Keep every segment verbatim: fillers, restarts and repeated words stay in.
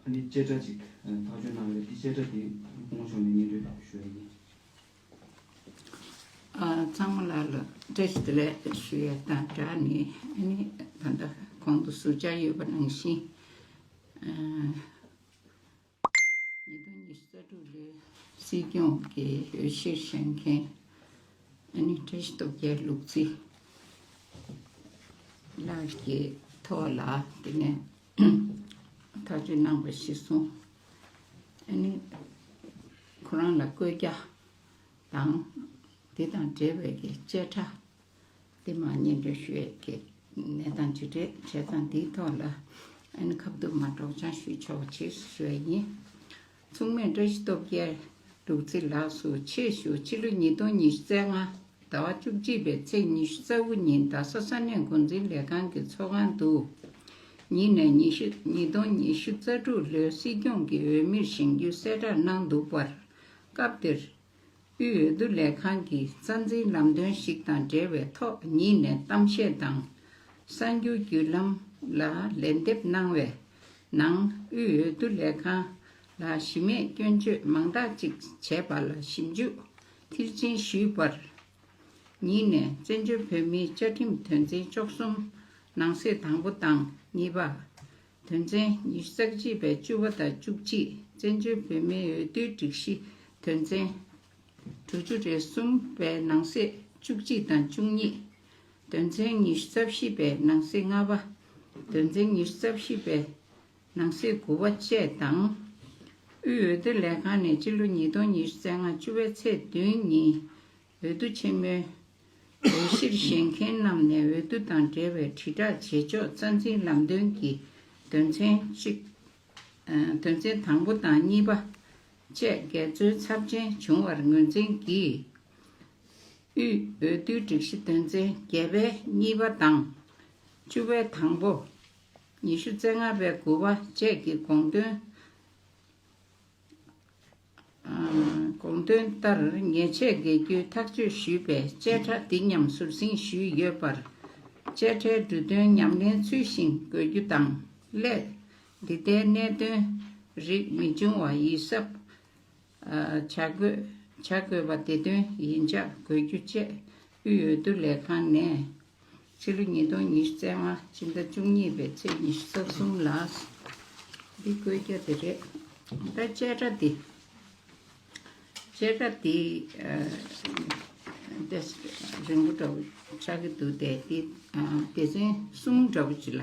ཨ་ནི་བཅད་ཁྲ་ཅིག་ཐག་གཅོད་གནང་བའི་འདི་བཅད་ཁྲ་འདི་སྐུ་ངོ་མཆོག་ནས་སྙན་སྒྲོན་ཞུ་ཡ་ཡིན། ཨ། ཚང་མ་ལ་ལ་བཀྲ་ཤིས་བདེ་ལེགས་ཞུ་ཡ་དང་སྦྲགས་ནས། ཨ་ནི་ད་ལྟ་གོང་དུ་ཟུར་བཅར་ཡོད་པ་ནང་བཞིན། ཨ། ཉིས་སྟོང་ཉི་ཤུ་རྩ་དྲུག་ལོའི་སྲིད་སྐྱོང་གི་འོས་གཞིར་བཞེངས་མཁན། ཨ་ནི་བཀྲ་ཤིས་སྟོབས་རྒྱལ་ལུག་རྫི་ལགས་ཀྱི་ཐོག་ལ་དེ་ནས་ཐག་གཅོད་གནང་བ་གཞིར་བཟུང་། ཨ་ནི་ཁོ་རང་ལ་བཀོད་རྒྱ་དང་དེ་དང་འབྲེལ་བའི་གི་བཅད་ཁྲ་དེ་མར་སྙན་སྒྲོན་ཞུ་ཡས་ཀྱི་གནས་སྟངས་ཅིག་རེད། བྱས་ཙང་འདིའི་ཐོག་ལ་ཨ་ནི་ཁ་བསྡུར་མ་སྒྲོག་སྦྱང་ཞུས་ཆོག་པ་ཅིག་ཞུ་ཡས་ཡིན། མཚུངས་མེད་བཀྲ་ཤིས་སྟོབས་རྒྱལ་ལུག་རྫི་ལགས་སུ་ཆེད་ཞུ། ཕྱི་ལོ་ཉིས་སྟོང་ཉི་ཤུ་རྩ་ལྔ་ཟླ་བ་བཅུ་གཅིག་པའི་ཚེས་ཉི་ཤུ་རྩ་དགུ་ཉིན་རྡ་ས་ས་གནས་འགོ་འཛིན་ལས་ཁང་གི་ཚོགས་ཁང་དུ། ཉིན་ནས་ཉི་ཤུ། ཉིས་སྟོང་ཉི་ཤུ་རྩ་དྲུག་ལོའི་སྲིད་སྐྱོང་གི་འོས་མིར་བཞེངས་རྒྱུའི་གསལ་བསྒྲགས་གནང་འདུག་པར། སྐབས་དེར་དབུས་འོས་བསྡུ་ལས་ཁང་གི་རྩ་འཛིན་ལམ་སྟོན་ཞིག་དང་འབྲེལ་བའི་ཐོག་ཉིད་ནས་གཏམ་བཤད་དང་། གསར་འགྱུར་བརྒྱུད་ལམ་ལ་ལན་འདེབས་གནང་བའི་ནང་། དབུས་འོས་བསྡུ་ལས་ཁང་ལ་གཞི་མེད་སྐྱོན་བརྗོད་མང་དག་ཅིག་བྱས་པ་ལ་ཞིབ་འཇུག་མཐིལ་ཕྱིན་ཞུས་པར། ཉིད་ནས་བཙན་བྱོལ་བོད་མིའི་བཅའ་ཁྲིམས་དོན་ཚན་བཅུ་གསུམ་ནང་གསེས་དང་པོ་དང་གཉིས་པ། དོན་ཚན་ཉི་ཤུ་རྩ་གཅིག་པའི་བཅུ་པ་དང་བཅུ་གཅིག་བཙན་བྱོལ་བོད་མིའི་འོས་བསྡུའི་སྒྲིག་གཞི་དོན་ཚན་དྲུག་ཅུ་རེ་གསུམ་པའི་ནང་གསེས་བཅུ་གཅིག་དང་བཅུ་གཉིས། དོན་ཚན་ཉི་ཤུ་རྩ་བཞི་པའི་ནང་གསེས་ལྔ་པ། དོན་ཚན་ཉི་ཤུ་རྩ་བཞི་པའི་ནང་གསེས་དགུ་པ་བཅས་དང་། དབུས་འོས་བསྡུ་ལས་ཁང་ནས་སྤྱི་ལོ་ཉིས་སྟོང་ཉི་ཤུ་རྩ་ལྔ་བཅུ་པའི་ཚེས་བདུན་ཉིན། འོས་བསྡུ་ཆེན་མོའི་འོས་གཞིར་བཞེངས་མཁན་རྣམས་ནས་འོས་བསྡུ་དང་འབྲེལ་བའི་དྲིལ་བསྒྲགས་བྱེད་ཕྱོགས་རྩ་འཛིན་ལམ་སྟོན་གྱི་དོན་ཚན་གཅིག་དོན་ཚན་དང་པོ་དང་གཉིས་པ་བཅས་འགལ་འཛོལ་ཚབས་ཆེན་བྱུང་བར་ངོས་འཛིན་གྱིས། དབུས་འོས་བསྡུའི་སྒྲིག་གཞི་དོན་ཚན་བརྒྱད་པའི་གཉིས་པ་དང་། བཅུ་པའི་དང་པོ། ཉི་ཤུ་རྩ་ལྔ་པའི་དགུ་པ་བཅས་ཀྱི་དགོངས་དོན། ཨ། དགོངས་དོན་ལྟར་ཉེས་ཆད་འགེལ་རྒྱུའི་ཐག་གཅོད་ཞུས་པའི་བཅད་ཁྲ་འདི་མཉམ་ཟུར་འཛིན་ཞུས་ཡོད་པར། བཅད་ཁྲའི་འབྲུ་དོན་ཉམས་ལེན་ཚུལ་བཞིན་འགོད་རྒྱུ་དང་། སླད་འདི་ལྟའི་གནད་དོན་རིགས་མི་འབྱུང་བ་ཡིད་གཟབ་བྱ་དགོས། བྱ་དགོས་པ་དེ་དོན་ཡིན་ཆ་འགོད་རྒྱུ་བཅས་དབུས་འོས་བསྡུ་ལས་ཁང་ནས། ཕྱི་ལོ་ཉིས་སྟོང་ཉི་ཤུ་རྩ་ལྔ་ཕྱི་ཟླ་བཅུ་གཉིས་པའི་ཚེས་ཉི་ཤུ་རྩ་གསུམ་ལ། འདི་བཀོད་རྒྱ་དེ་རེད། ད་བཅད་ཁྲ་འདི། བཅད་ཁྲ་འདི། ཨ། དེ་རིང་པོ་འདྲ་པོ་ཆགས་ཀྱི་འདུག་སྟེ། འདི། ཨ། སྡེ་ཚན་གསུམ་འདྲ་པོ་ཅིག་ལ་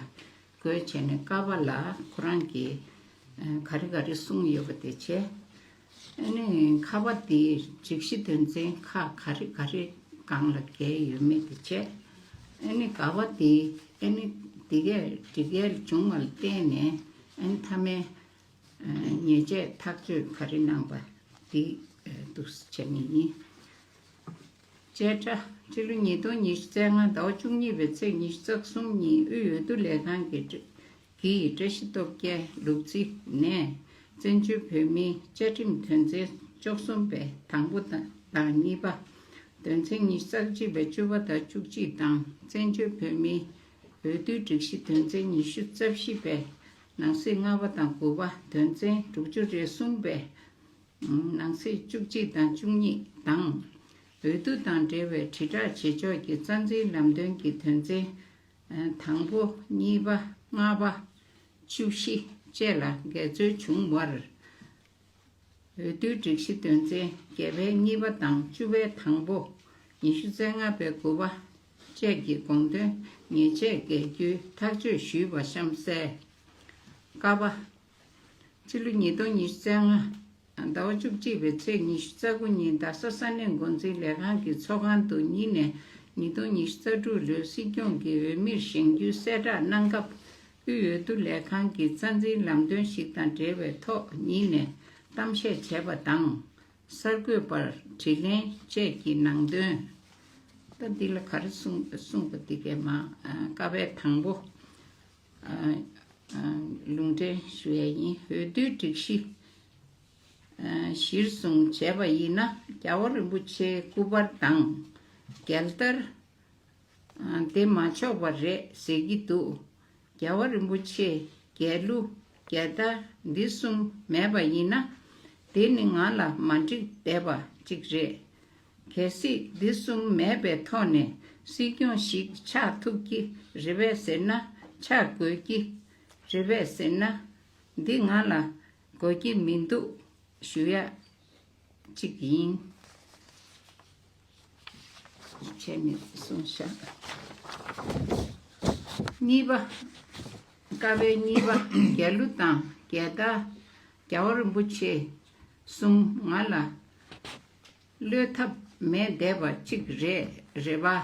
བགོས་བྱས་ནས། ཀ་པ་ལ་ཁོ་རང་གི། ཨ། ག་རེ་ག་རེ་གསུངས་ཡོད་པ་དེ་བྱས། ཨ་ནི་ཁ་པ་དེ་སྒྲིག་གཞི་དོན་ཚན་ཁག་ག་རེ་ག་རེ་སྒང་ལ་འགལ་ཡོད་མེད་དེ་བྱས། ཨ་ནི་ག་པ་དེ། ཨ་ནི་དེ་གས་འགྲིག་གས་བྱུང་བ་ལ་བརྟེན་ནས། ཨ་ནི་མཐའ་མའི་ཉེས་ཆད་ཐག་གཅོད་ག་རེ་གནང་པ་དེ་འདུག་སེ་བྱས་ནས་ཡིན། བཅད་ཁྲ། ཕྱི་ལོ་ཉིས་སྟོང་ཉི་ཤུ་རྩ་ལྔ་ཟླ་བ་བཅུ་གཉིས་པའི་ཚེས་ཉི་ཤུ་རྩ་གསུམ་ཉིན་དབུས་འོས་བསྡུ་ལས་ཁང་གི་བཀྲ། གིས་བཀྲ་ཤིས་སྟོབས་རྒྱལ་ལུག་རྫི་ནས་བཙན་བྱོལ་བོད་མིའི་བཅའ་ཁྲིམས་དོན་ཚན་བཅུ་གསུམ་པའི་དང་པོ་དང་གཉིས་པ། དོན་ཚན་ཉི་ཤུ་རྩ་གཅིག་པའི་བཅུ་པ་དང་བཅུ་གཅིག་དང་། བཙན་བྱོལ་བོད་མིའི་འོས་བསྡུའི་སྒྲིག་གཞི་དོན་ཚན་ཉི་ཤུ་རྩ་བཞི་པའི་ནང་གསེས་ལྔ་པ་དང་དགུ་པ། དོན་ཚན་དྲུག་ཅུ་རེ་གསུམ་པའི་ནང་གསེས་བཅུ་གཅིག་དང་བཅུ་གཉིས་དང་། འོས་བསྡུ་དང་འབྲེལ་བའི་དྲིལ་བསྒྲགས་བྱེད་ཕྱོགས་ཀྱི་རྩ་འཛིན་ལམ་སྟོན་གྱི་དོན་ཚན་དང་པོ། གཉིས་པ། ལྔ་པ། བཅུ་བཞི་བཅས་ལ་འགལ་འཛོལ་བྱུང་བར། འོས་བསྡུའི་སྒྲིག་གཞི་དོན་ཚན་བརྒྱད་པའི་གཉིས་པ་དང་བཅུ་པའི་དང་པོ། ཉི་ཤུ་རྩ་ལྔ་པའི་དགུ་པ་བཅས་ཀྱི་དགོངས་དོན་ཉེས་ཆད་འགེལ་རྒྱུའི་ཐག་གཅོད་ཞུས་པ་གཤམ་གསལ། ཀ་པ། ཕྱི་ལོ་ཉིས་སྟོང་ཉི་ཤུ་རྩ་ལྔ་ཟླ་བ་བཅུ་གཅིག་པའི་ཚེས་ཉི་ཤུ་རྩ་དགུ་ཉིན་རྡ་ས་ས་གནས་འགོ་འཛིན་ལས་ཁང་གི་ཚོགས་ཁང་དུ་ཉིན་ནས་ཉིས་སྟོང་ཉི་ཤུ་རྩ་དྲུག་ལོའི་སྲིད་སྐྱོང་གི་འོས་མིར་བཞེངས་རྒྱུའི་གསལ་བསྒྲགས་གནང་སྐབས། དབུས་འོས་བསྡུ་ལས་ཁང་གི་རྩ་འཛིན་ལམ་སྟོན་ཞིག་དང་འབྲེལ་བའི་ཐོག་ཉིད་ནས་གཏམ་བཤད་བྱས་པ་དང་། གསར་འགོད་པར་དྲིས་ལན་བཅས་ཀྱི་ནང་དོན། ད་འདི་ལ་ག་རེ་གསུངས་གསུངས་པ་འདི་གས་མ། ཀ་པའི་དང་པོ། ཨ། ཨ། ལུང་འདྲེན་ཞུ་ཡས་ཡིན། འོས་བསྡུའི་སྒྲིག་གཞི། ཨ། གཞིར་བཟུང་བྱས་པ་ཡིན་ན། རྒྱལ་བ་རིན་པོ་ཆེའི་སྐུ་པར་དང་རྒྱལ་དར། ཨ། དེ་མ་ཆོག་པ་རེད་ཟེར་གྱི་འདུག་རྒྱལ་བ་རིན་པོ་ཆེ་རྒྱལ་གླུ། རྒྱལ་དར་འདི་གསུམ་མེད་པ་ཡིན་ན། དེ་ནི་ང་ལ་མ་འགྲིག་བསྡད་པ་གཅིག་རེད། གལ་སྲིད་འདི་གསུམ་མེད་པའི་ཐོག་ནས་སྲིད་སྐྱོང་ཞིག་ཆགས་ཐུབ་ཀྱི་རེད་པས་ཟེར་ན། ཆགས་དགོས་ཀྱི་རེད་པས་ཟེར་ན། འདི་ང་ལ་དགོས་ཀྱི་མི་འདུག་ཞུ་ཡ་གཅིག་ཡིན། བྱས་ནས་གསུངས་བཞག་གཉིས་པ། ཀ་བའི་གཉིས་པ། རྒྱལ་གླུ་དང་རྒྱལ་དར། རྒྱལ་བ་རིན་པོ་ཆེ་གསུམ་ང་ལ་བློས་ཐབས་མེད་བསྡད་པ་གཅིག་རེད། རེད་པ།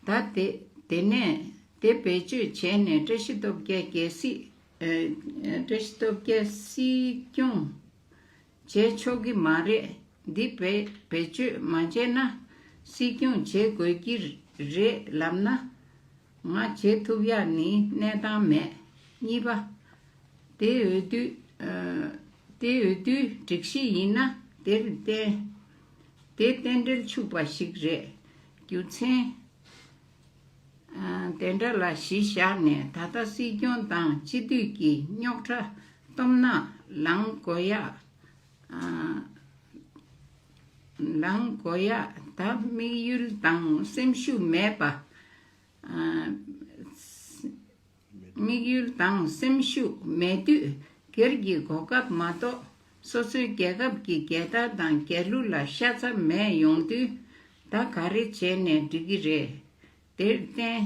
ད་དེ་དེ་ནས་དེ་བེད་སྤྱོད་བྱས་ནས་བཀྲ་ཤིས་སྟོབས་རྒྱལ་རྒྱལ་སྲིད། ཨ། བཀྲ་ཤིས་སྟོབས་རྒྱལ་སྲིད་སྐྱོང་བྱས་ཆོག་གི་མ་རེད། འདི་བེད་བེད་སྤྱོད་མ་བྱས་ན་སྲིད་སྐྱོང་བྱེད་དགོས་ཀྱི་རེད་ལབ་ན། ང་བྱེད་ཐུབ་ཡག་ནི་གནས་སྟངས་མེད། གཉིས་པ། དེ་འོས་བསྡུ། ཨ། དེ་འོས་བསྡུའི་སྒྲིག་གཞི་ཡིན་ན་དེར་བརྟེན། དེ་རྟེན་འབྲེལ་འཆུགས་པ་ཞིག་རེད། རྒྱུ་མཚན། ཨ། དེ་འདྲ་ལ་གཞི་བཞག་ནས་ད་ལྟ་སྲིད་སྐྱོང་དང་སྤྱི་འཐུས་ཀྱི་རྙོག་དྲ་སྟོབས་ན་ལངས་དགོས་ཡག་ཨ། ལངས་དགོས་ཡག་ད་དམིགས་ཡུལ་དང་སེམས་ཤུགས་མེད་པ། ཨ། དམིགས་ཡུལ་དང་སེམས་ཤུགས་མེད་དུས་སྒེར་གྱི་གོ་སྐབས་མ་གཏོགས་སོ་སོའི་རྒྱལ་ཁབ་ཀྱི་རྒྱལ་དར་དང་རྒྱལ་གླུ་ལ་ཤ་ཚ་མེད་ཡོང་དུས། ད་ག་རེ་བྱས་ནས་འགྲིག་གི་རེད། དེར་བརྟེན།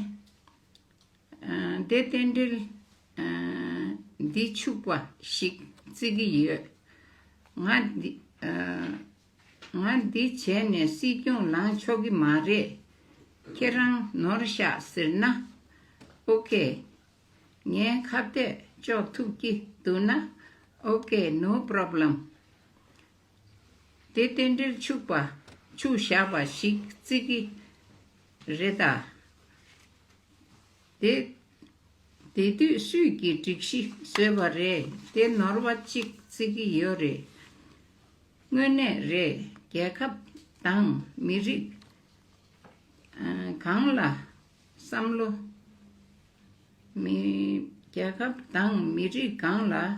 ཨ། དེ་རྟེན་འབྲེལ། ཨ། འདི་འཆུགས་པ་ཞིག་བརྩི་གི་ཡོད། ང་འདི། ཨ། ང་འདི་བྱས་ནས་སྲིད་སྐྱོང་ལངས་ཆོག་གི་མ་རེད། ཁྱེད་རང་ནོར་ཤག་ཟེར་ན། ཨོ་ཁེ། ངས་ཁ་གཏད་གཅོག་ཐུབ་ཀྱི་འདུག་ན། ཨོ་ཁེ། ནོ་པྲོབ་ལེམ། དེ་རྟེན་འབྲེལ་འཆུགས་པ། འཆུགས་བཞག་པ་ཞིག་བརྩི་གི་རེད་ད། དེ། དེ་དུས་སུས་ཀྱིས་སྒྲིག་གཞི་བཟོས་པ་རེད། དེ་ནོར་བ་གཅིག་བརྩི་གི་ཡོད་རེད། དངོས་གནས་རེད། རྒྱལ་ཁབ་དང་མི་རིགས། ཨ། གང་ལ་བསམ་བློ། མི། རྒྱལ་ཁབ་དང་མི་རིགས་གང་ལ། ཨ།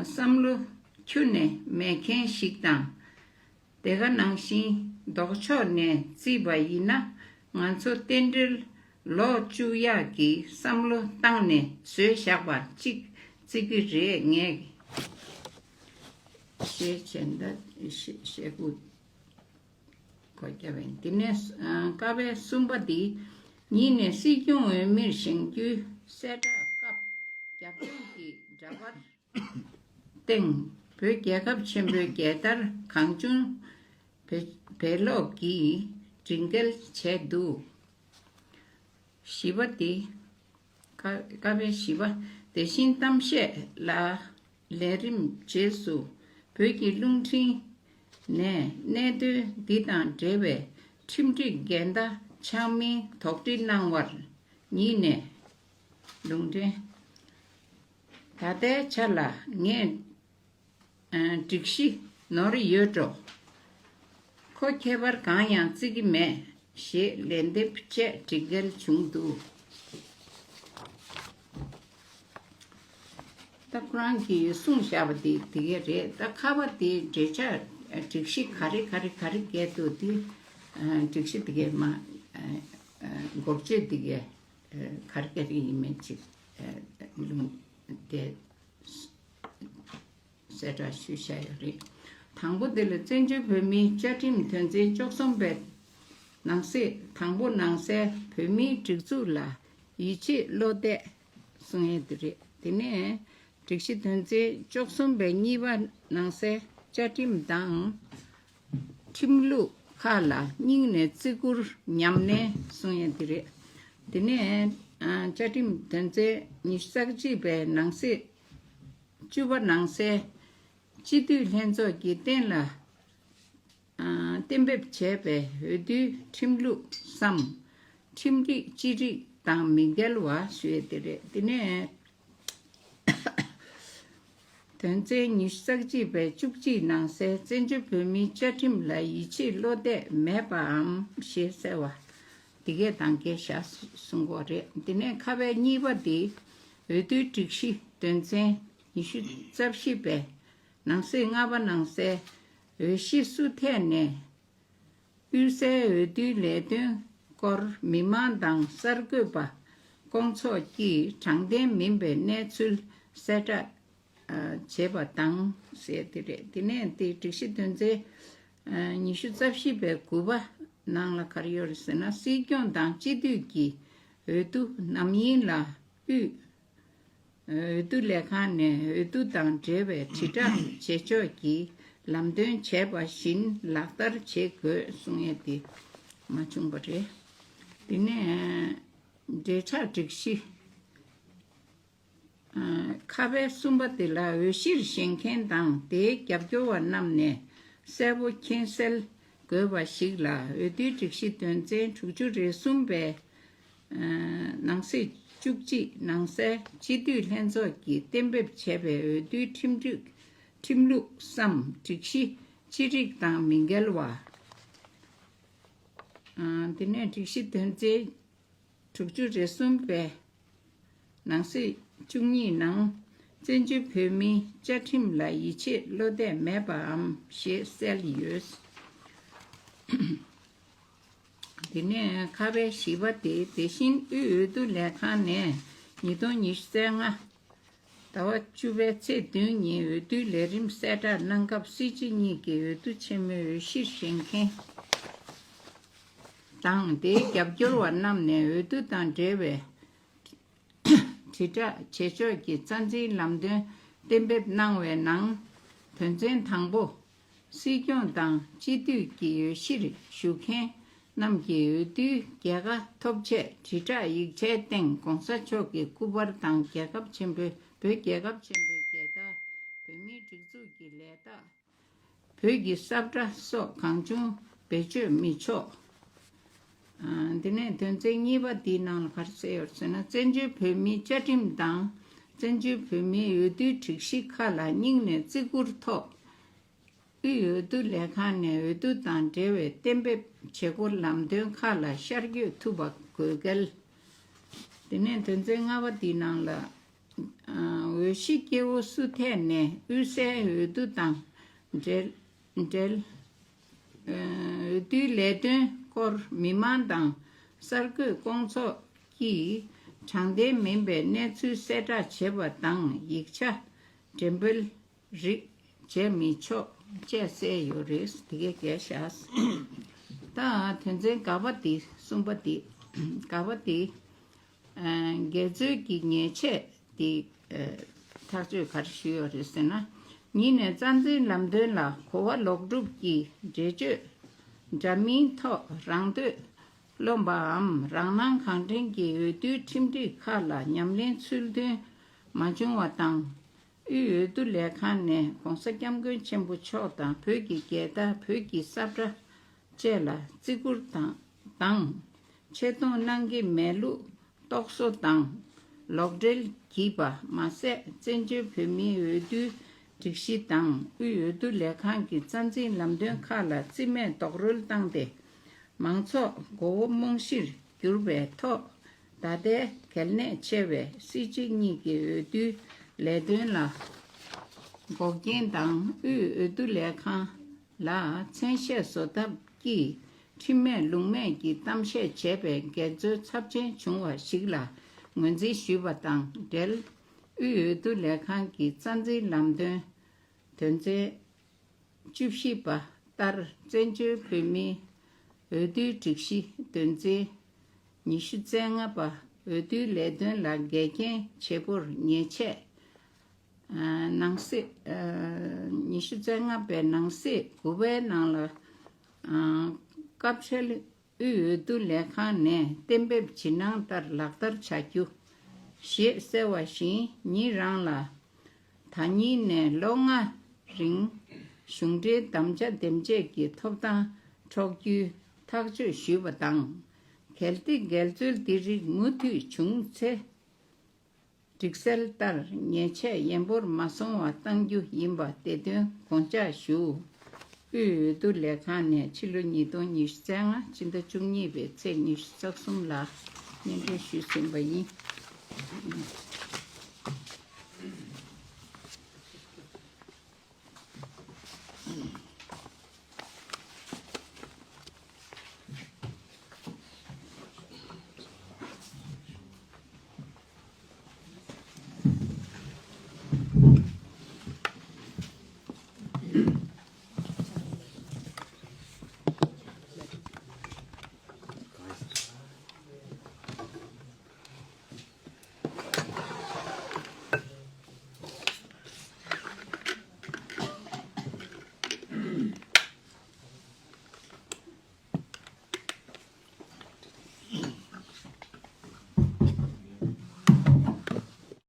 བསམ་བློ་ཁྱོན་ནས་མེད་མཁན་ཞིག་དང་། དེ་ག་ནང་བཞིན་ལྡོག་ཕྱོགས་ནས་བརྩིས་པ་ཡིན་ན། ང་ཚོ་རྟེན་འབྲེལ་ལོག་བཅུག་ཡག་གི་བསམ་བློ་བཏང་ནས་བཟོས་བཞག་པ་གཅིག་བརྩི་གི་རེད། ངས་ཞེས་བྱས་ད་ཞེ་ཞེ་དགུ་གོ་སྐྱ་བས། དེ་ནས། ཨ། ཀ་བའི་གསུམ་པ་འདི། ཉིད་ནས་སྲིད་སྐྱོང་འོས་མིར་བཞེངས་རྒྱུའི་གསལ་བསྒྲགས་སྐབས་རྒྱབ་སྐྱོར་གྱི་འདྲ་པར་སྟེང་བོད་རྒྱལ་ཁབ་ཆེན་པོའི་རྒྱལ་དར་གང་བྱུང་བེད་བེད་སློག་གིས་སྒྲིག་འགལ་བྱས་འདུག་བཞི་པ་དེ། ཀ་ཀ་བའི་བཞི་པ། དེ་བཞིན་གཏམ་བཤད་ལ་ལས་རིམ་རྗེས་སུ་བོད་ཀྱི་རླུང་འཕྲིན་ནས་གནད་དོན་འདི་དང་འབྲེལ་བའི་ཁྲིམས་སྒྲིག་འགལ་ཟླ་ཆགས་མིན་དོགས་འདྲི་གནང་བར་ཉིད་ནས་ལུང་འདྲེན། ད་ལྟའི་ཆ་ལ་ངས། ཨ། སྒྲིག་གཞི་ནོར་ཡོད་འགྲོ། ཁོ་ཁྱད་པར་གང་ཡང་བརྩི་གི་མེད་ཞེས་ལན་འདེབས་བྱས་སྒྲིག་འགལ་བྱུང་འདུག་ད་ཁོ་རང་གིས་གསུངས་བཞག་པ་དེ་དེ་གས་རེད། ད་ཁ་པ་དེ་འབྲེལ་ཆགས་སྒྲིག་གཞི་ག་རེ་ག་རེ་ག་རེ་འགལ་འདུག་དེ། ཨ། སྒྲིག་གཞི་དེ་གས་མ། ཨ། ཨ། འགོག་བཅོས་དེ་གས། ཨ། ག་རེ་ག་རེ་ཡིན་མིན་ཅིག་ཨ། ལུང་དེ་གསལ་བསྒྲགས་ཞུས་བཞག་ཡོད་རེད། དང་པོ་དེ་ལ་བཙན་བྱོལ་བོད་མིའི་བཅའ་ཁྲིམས་དོན་ཚན་བཅུ་གསུམ་པའི་ནང་གསེས་དང་པོ་ནང་གསལ་བོད་མིའི་སྒྲིག་འཛུགས་ལ་ཡིད་ཆེས་བློ་གཏད་གསུང་ཡས་དེ་རེད། དེ་ནས་སྒྲིག་གཞི་དོན་ཚན་བཅུ་གསུམ་པའི་གཉིས་པ་ནང་གསལ་བཅའ་ཁྲིམས་དང་ཁྲིམས་ལུགས་ཁག་ལ་སྙིང་ནས་བརྩི་བཀུར་ཉམས་ལེན་གསུང་ཡས་དེ་རེད། དེ་ནས་ཨ། བཅའ་ཁྲིམས་དོན་ཚན་ཉི་ཤུ་རྩ་གཅིག་པའི་ནང་གསེས་བཅུ་པ་ནང་གསལ་སྤྱི་འཐུས་ལྷན་ཚོགས་ཀྱིས་གཏན་ལ། ཨ། གཏན་འབེབས་བྱས་པའི་འོས་བསྡུའི་ཁྲིམས་ལུགས་སམ་ཁྲིམས་སྒྲིག་ཅི་རིགས་དང་མི་འགལ་བ་ཞུ་ཡས་དེ་རེད། དེ་ནས་དོན་ཚན་ཉི་ཤུ་རྩ་གཅིག་པའི་བཅུ་གཅིག་ནང་གསལ་བཙན་བྱོལ་བོད་མིའི་བཅའ་ཁྲིམས་ལ་ཡིད་ཆེས་བློ་གཏད་མེད་པའམ་ཞེས་གསལ་བ། འདི་གས་དང་འགལ་བཞག་གསུང་གི་རེད། འདི་ནས་ཁ་པའི་གཉིས་པ་འདི་འོས་བསྡུའི་སྒྲིག་གཞི་ དོན་ཚན་ཉི་ཤུ་རྩ་བཞི་པའི་ནང་གསེས་ལྔ་པ་ནང་གསལ་འོས་གཞི་སུ་ཐད་ནས། དབུས་སའི་འོས་བསྡུའི་ལས་དོན་སྐོར་མི་མང་དང་གསར་འགོད་པ་སྐོང་ཚོགས་ཀྱིས་དྲང་བདེན་མིན་པའི་གནས་ཚུལ་གསལ་བསྒྲགས་བྱེད་པ་དང་ཟེར་དེ་རེད། དེ་ནས་དེ་སྒྲིག་གཞི་དོན་ཚན་ཉི་ཤུ་རྩ་བཞི་པའི་དགུ་པ་ནང་ལ་ག་རེ་ཡོད་རེད་ཟེར་ན། སྲིད་སྐྱོང་དང་སྤྱི་འཐུས་ཀྱི་འོས་བསྡུ་ནམ་ཡིན་ལ་དབུས་འོས་བསྡུ་ལས་ཁང་ནས་འོས་བསྡུ་དང་འབྲེལ་བའི་དྲིལ་བསྒྲགས་བྱེད་ཕྱོགས་ཀྱི་ལམ་སྟོན་བྱས་པ་བཞིན་ལག་བསྟར་བྱེད་དགོས་གསུང་ཡས་དེ་མ་བྱུང་བ་རེད། དེ་ནས་འབྲེལ་ཆགས་སྒྲིག་གཞི་ཁ་པའི་གསུམ་པ་དེ་ལ་འོས་གཞིར་བཞེངས་མཁན་དང་དེའི་རྒྱབ་སྐྱོར་བ་རྣམས་ནས་གསལ་པོ་མཁྱེན་གསལ་དགོས་པ་ཞིག་ལ། འོས་བསྡུའི་སྒྲིག་གཞི་དོན་ཚན་དྲུག་ཅུ་རེ་གསུམ་པའི་ནང་གསེས་བཅུ་གཅིག་ནང་གསལ་སྤྱི་འཐུས་ལྷན་ཚོགས་ཀྱིས་གཏན་འབེབས་བྱས་པའི་འོས་བསྡུའི་ཁྲིམས་སྒྲིག་ཁྲིམས་ལུགས་སམ་སྒྲིག་གཞི་ཅི་རིགས་དང་མི་འགལ་བ། དེ་ནས་སྒྲིག་གཞི་དོན་ཚན་དྲུག་ཅུ་རེ་གསུམ་པའི་ནང་གསེས་བཅུ་གཉིས་ནང་བཙན་བྱོལ་བོད་མིའི་བཅའ་ཁྲིམས་ལ་ཡིད་ཆེས་བློ་གཏད་མེད་པའམ་ཞེས་གསལ་ཡོད། དེ་ནས་ཁ་པའི་བཞི་པ་དེ་དེ་བཞིན་དབུས་འོས་བསྡུ་ལས་ཁང་ནས་ཉིས་སྟོང་ཉི་ཤུ་རྩ་ལྔ་ཟླ་བ་བཅུ་པའི་ཚེས་བདུན་ཉིན་འོས་བསྡུའི་ལས་རིམ་གསལ་བསྒྲགས་གནང་སྐབས་སྲིད་སྤྱི་གཉིས་ཀྱི་འོས་བསྡུ་ཆེན་མོའི་འོས་གཞིར་བཞེངས་མཁན་དང་དེའི་རྒྱབ་སྐྱོར་བ་རྣམས་ནས་འོས་བསྡུ་དང་འབྲེལ་བའི་དྲིལ་བསྒྲགས་བྱེད་ཕྱོགས་ཀྱི་རྩ་འཛིན་ལམ་སྟོན་གཏན་འབེབས་གནང་བའི་ནང་དོན་ཚན་དང་པོ། སྲིད་སྐྱོང་དང་སྤྱི་འཐུས་ཀྱི་འོས་གཞིར་ཞུགས་མཁན་རྣམས་ཀྱི་འོས་བསྡུའི་རྒྱལ་ཁ་ཐོབ་ཆེད་དྲིལ་བསྒྲགས་ཡིག་ཆའི་སྟེང་གོང་ས་མཆོག་གི་སྐུ་པར་དང་རྒྱལ་ཁབ་ཆེན་པོའི་བོད་རྒྱལ་ཁབ་ཆེན་པོའི་རྒྱལ་དར། བོད་མིའི་སྒྲིག་འཛུགས་ཀྱི་ལས་རྟགས། བོད་ཀྱི་ས་བཀྲ་སོགས་གང་བྱུང་བེད་སྤྱོད་མི་ཆོག་དེ་ནས་དོན་ཚན་གཉིས་པ་འདིའི་ནང་ལ་ག་རེ་གསལ་ཡོད་ཟེར་ན། བཙན་བྱོལ་བོད་མིའི་བཅའ་ཁྲིམས་དང་བཙན་བྱོལ་བོད་མིའི་འོས་བསྡུའི་སྒྲིག་གཞི་ཁག་ལ་སྙིང་ནས་བརྩི་བཀུར་ཐོག་དབུས་འོས་བསྡུ་ལས་ཁང་ནས་འོས་བསྡུ་དང་འབྲེལ་བའི་གཏན་འབེབས་བྱེད་སྒོ་ལམ་སྟོན་ཁག་ལ་ཤར་བསྐྱོད་ཐུབ་པ་དགོས་གལ། དེ་ནས་དོན་ཚན་ལྔ་པ་འདིའི་ནང་ལ། འོས་གཞི་སྐྱེ་བོ་སུ་ཐད་ནས་དབུས་སའི་འོས་བསྡུ་དང་འབྲེལ་འབྲེལ། འོས་བསྡུའི་ལས་དོན་སྐོར་མི་མང་དང་གསར་འགོད་སྐོང་ཚོགས་ཀྱིས་དྲང་བདེན་མིན་པའི་གནས་ཚུལ་གསལ་བསྒྲགས་བྱེད་པ་དང་ཡིག་ཆ་འགྲེམས་སྤེལ་རིགས་བྱེད་མི་ཆོག་ཅེས་གསལ་ཡོད་རེད། དེ་གས་བརྒལ་བཞག་ད་དོན་ཚན་དགའ་པ་འདི་གསུམ་པ་འདི་དགའ་པ་འདི། འགལ་འཛོལ་གྱི་ཉེས་ཆད་འདི་ཐག་གཅོད་ག་རེ་ཞུས་ཡོད་རེད་ཟེར་ན། ཉིད་ནས་རྩ་འཛིན་ལམ་སྟོན་ལ་གོ་བ་ལོག་སྒྲུབ་ཀྱིས་འགྲེལ་བརྗོད་འདྲ་མིན་ཐོག་རང་འདོད་རློམ་པའམ་རང་སྣང་གང་དྲན་གྱིས་འོས་བསྡུའི་ཁྲིམས་སྒྲིག་ཁག་ལ་ཉམས་ལེན་ཚུལ་མཐུན་མ་བྱུང་བ་དང་། དབུས་འོས་བསྡུ་ལས་ཁང་ནས་༸གོང་ས་༸སྐྱབས་མགོན་ཆེན་པོ་མཆོག་དང་བོད་ཀྱི་རྒྱལ་དར། བོད་ཀྱི་ས་བཀྲ་བཅས་ལ་བརྩི་བཀུར་དང་དང་། ཆེ་མཐོང་གནང་གི་མེད་ལུགས་རྟོག་བཟོ་དང་ལོག་འགྲེལ་བགྱིས་པ་མ་ཟད། བཙན་བྱོལ་བོད་མིའི་འོས་བསྡུའི་སྒྲིག་གཞི་དང་དབུས་འོས་བསྡུ་ལས་ཁང་གི་རྩ་འཛིན་ལམ་སྟོན་ཁག་ལ་རྩིས་མེད་རྡོག་རོལ་བཏང་སྟེ། མང་ཚོགས་མགོ་བོ་རྨོངས་གཞིར་གྱུར་པའི་ཐོག་ད་ལྟའི་གལ་གནད་ཆེ་བའི་སྲིད་སྤྱི་གཉིས་ཀྱི་འོས་བསྡུའི་ལས་དོན་ལ་འགོག་རྐྱེན་དང་། དབུས་འོས་བསྡུ་ལས་ཁང་ལ་མཚན་ཤས་བཟོ་ཐབས་ཀྱིས་ཁྲིམས་མེད་ལུགས་མེད་ཀྱི་གཏམ་བཤད་བྱས་པའི་འགལ་འཛོལ་ཚབས་ཆེན་བྱུང་བ་ཞིག་ལ་ངོས་འཛིན་ཞུས་པ་དང་འབྲེལ། དབུས་འོས་བསྡུ་ལས་ཁང་གི་རྩ་འཛིན་ལམ་སྟོན་དོན་ཚན་བཅུ་བཞི་པ་ལྟར་བཙན་བྱོལ་བོད་མིའི་འོས་བསྡུའི་སྒྲིག་གཞི་དོན་ཚན་ཉི་ཤུ་རྩ་ལྔ་པ་འོས་བསྡུའི་ལས་དོན་ལ་འགལ་རྐྱེན་བྱེད་སྒོར་ཉེས་ཆད། ནང་གསེས་ཉི་ཤུ་རྩ་ལྔ་པའི་ནང་གསེས་དགུ་པའི་ནང་ལ། སྐབས་འཕྲལ་དབུས་འོས་བསྡུ་ལས་ཁང་ནས་གཏན་འབེབས་ཇི་གནང་ལྟར་ལག་བསྟར་བྱ་རྒྱུ་ཞེས་གསལ་བ་བཞིན། ཉིད་རང་ལ་ད་ཉིན་ནས་ལོ་ལྔ་རིང་གཞུང་འབྲེལ་དམ་བཅའ་འདེམས་བྱེད་ཀྱི་ཐོབ་ཐང་འཕྲོག་རྒྱུའི་ཐག་གཅོད་ཞུས་པ་དང་། གལ་ཏེ་འགལ་འཛོལ་འདི་རིགས་མུ་མཐུད་བྱུང་ཚེ། སྒྲིག་གསལ་ལྟར་ཉེས་ཆད་ཡན་པོར་མ་སོང་བ་གཏང་རྒྱུ་ཡིན་པ་དེ་དོན་དགོངས་འཇགས་ཞུ། དབུས་འོས་བསྡུ་ལས་ཁང་ནས་ཕྱི་ལོ་ཉིས་སྟོང་ཉི་ཤུ་རྩ་ལྔ་ཕྱི་ཟླ་བཅུ་གཉིས་པའི་ཚེས་ཉི་ཤུ་རྩ་གསུམ་ལ་སྙན་སྒྲོན་ཞུས་ཟིན་པ་ཡིན།